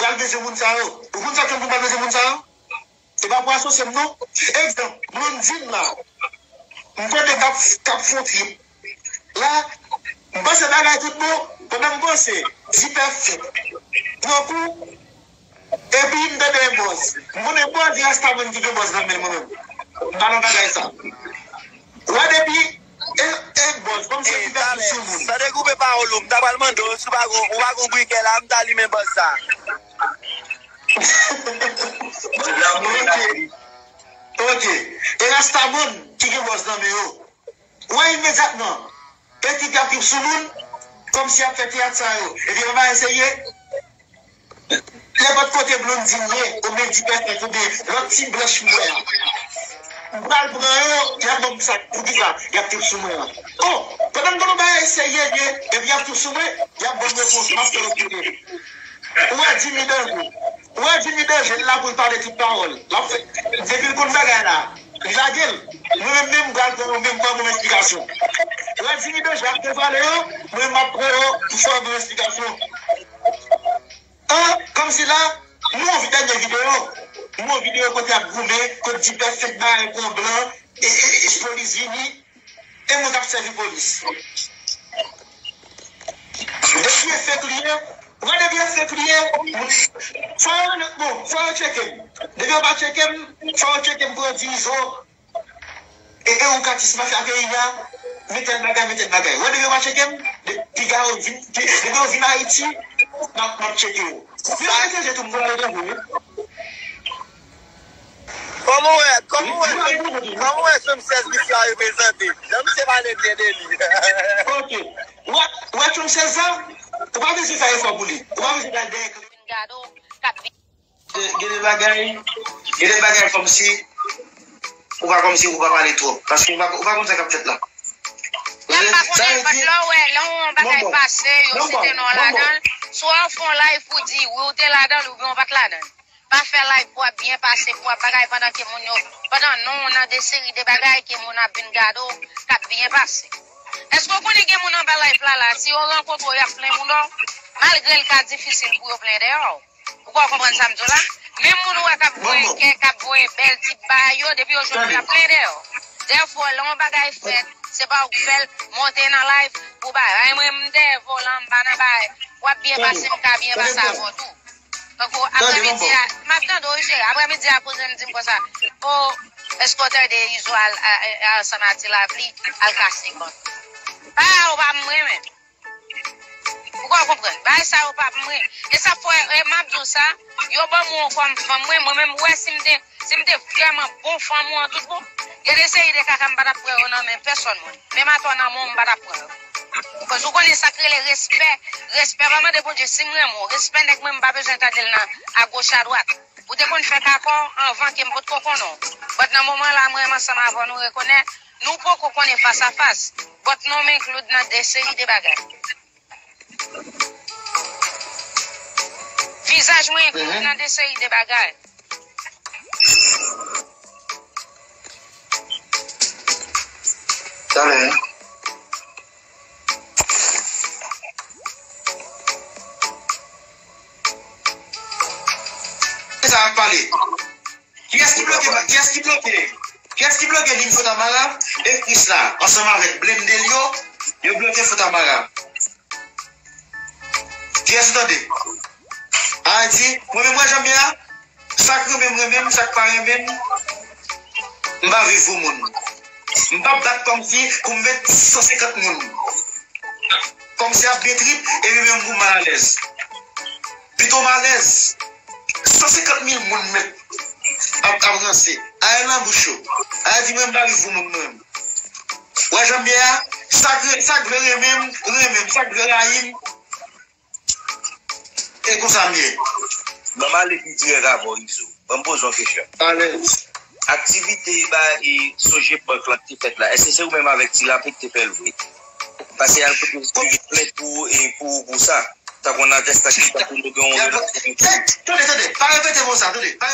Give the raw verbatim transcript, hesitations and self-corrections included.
al bezwen moun sa yo. Ou konn sa k fè m pou m pa bezwen moun sa yo? Se pa pou asosye m non. Egzanp, Blondine la. M konnen k ap, k ap fè yon trip. La, m panse bagay tout bon. Pandan m panse, Dipèfèt pran kou. Epi m tande bòz. M konnen bòz, e Rastaman ki gen bòz nan men l, mwen menm. M pa nan bagay sa. Ou wè depi e, e bòz, kòmsi e Dipèfèt sou moun. Sa degoupe pawòl ou, m ta pral mande w, si w pa gon, ou pa gon brikè la, m ta limen bòz sa. Ok. Ok. E Rastaman ki gen bòz nan men yo. Ou wè imedyatman, etik y ap trip sou moun, kòmsi y ap fè teyat sa yo. Epi yo pa eseye. Nenpòt kote Blondine ye, oubyen Dipèfèt, oubyen lòt ti blanch m wè a. M pral pran yo, y ap ban m sa, poukisa y ap trip sou mwen an. Oh, pandan m pa eseye, epi y ap trip sou mwen, y ap ban m repons, m ap fè yo koute. Ou wè Jimmy Danje. Ou wè Jimmy Danje, l la pou l pale tout pawòl. L ap fè, depi l konn bagay la, li lage l. Mwen menm, menm, m pral pran mwen menm, ban mwen eksplikasyon. Ou wè Jimmy Danje ap devale yo, mwen menm, m ap pran yo pou fè mwen eksplikasyon. An, kòmsi la, m wè yon dènye videyo. M wè yon videyo kote y ap goumen, kote Dipèfèt bay pran blan, e, e, e polis vini. E moun k ap sèvi polis. Depi e fake li ye, mwen depi e fake li ye, fò yo, bon, fò yo tcheke m. Depi yo pa tcheke m, fò yo tcheke m pou yo di Izo, e, e ou k atis mafya peyi a, men tèl bagay, men tèl bagay. Mwen depi yo pa tcheke m, de-, piga yo vin, de-, depi yo vin Ayiti, m ap, m ap tcheke yo. Yo etranje tou, m pral etranje, wi. Kòman w wè, kòman w wè, kòman w wè Trump sèz misye a reprezante? Jan misye pale byen de li. Ok. Ou wè, ou wè Trump sèz la? Ou pa bezwen fè efò pou li. Ou pa bezwen al dèyè. Vin gade w, k ap vin. Gen, gen de bagay, gen de bagay kòmsi, ou pa kòmsi, ou pa pale twòp. Paske ou pa, ou pa konn sa k ap fèt la. Sa vle di, lè w wè, lè yon bagay pase, yo site non w ladan l, swa w fè yon live pou di, wi, w te ladan l, oubyen w pa t ladan l. Pa fè live pou w ap byen pase, pou w ap bagay pandan ke moun yo, pandan non w nan de seri de bagay ke moun ap vin gade w, k ap byen pase. Èske w konnen gen moun anba live la, la, si yo rankontre w, y ap plen bouda w? Malgre l ka difisil pou yo plen dèyè w. Ou ka konprann sa m di w la? Menm moun ou wè k ap voye kè, k ap voye bèl tip ba yo, depi yo jwenn ou, y ap plen dèyè w. Dèfwa, lè yon bagay fèt, se pa ou k fè l, monte nan live pou bay. Ay, mwen, m dèyè volan, m pa nan bay. W ap byen pase, m ka byen pase avè w tou. Tankou aprèmidi a, m ap tande w, wi, cheri. Aprèmidi a, kouzen m di m konsa, o, èske w tande Izo al, a, a, ansanm a Ti Lapli, al kase bank? Pa, ou pa m renmen. Ou ka konprann? Bagay sa yo pa pou mwen. E sa fè, e m ap di w sa, yo ban m ou kòm fanm mwen, mwen menm, m wè si m te, si m te vrèman bon fanm ou an tout bon, gen de seri de kaka m pa t ap pran yo nan men pèsòn moun. Menm atò nan men w, m pa t ap pran yo. Paske ou konnen sa k rele respè. Respè pa mande Bondye si m renmen w. Respè nèg mwen, m pa bezwen tande l nan agoch adwat. Ou te konn fè kaka w anvan ke m potko konnen w. But nan moman la, mwen menm ansanm avè w, nou rekonèt, nou poko konnen fas a fas. But non m include nan de seri de bagay. Vizaj mwen include nan de seri de bagay. Talè. Sa ap pale. Kiyès ki bloke, kiyès ki bloke, kiyès ki bloke liy Fotamara? E Krisla, ansanm avèk Blendelyo, yo bloke Fotamara. Kiyès ou tande? Ayiti, mwen menm, mwen, jan m ye a, sa k renmen m, renmen m, sa k pa renmen m, m pa viv pou moun. M p ap bat kòmsi pou m met san senkant moun. Kòmsi ap gen trip, epi menm pou m mal alèz. Pito m alèz. San senkant mil moun mèt ap, ap ranse. Ayè nan bouch yo. Ayè di mwen m pa viv pou moun mwen. Wè jan m ye a, sa k, sa k vle renmen m, renmen m. Sa k vle rayi m, e konsa m ye. Ban m ale pi dirèk avè w, Izo. Ban m poze w kesyon. Alèz. Aktivite ba e sonje bank lan ki te fèt la, èske se ou menm avèk Ti Lapli ki te fè l vre? Paske y al pote plent pou, e pou, pou sa. Tankou nan tèst la ki tankou nou gen yon relasyon. Tande, tande, pa repete mo sa, tande. Pa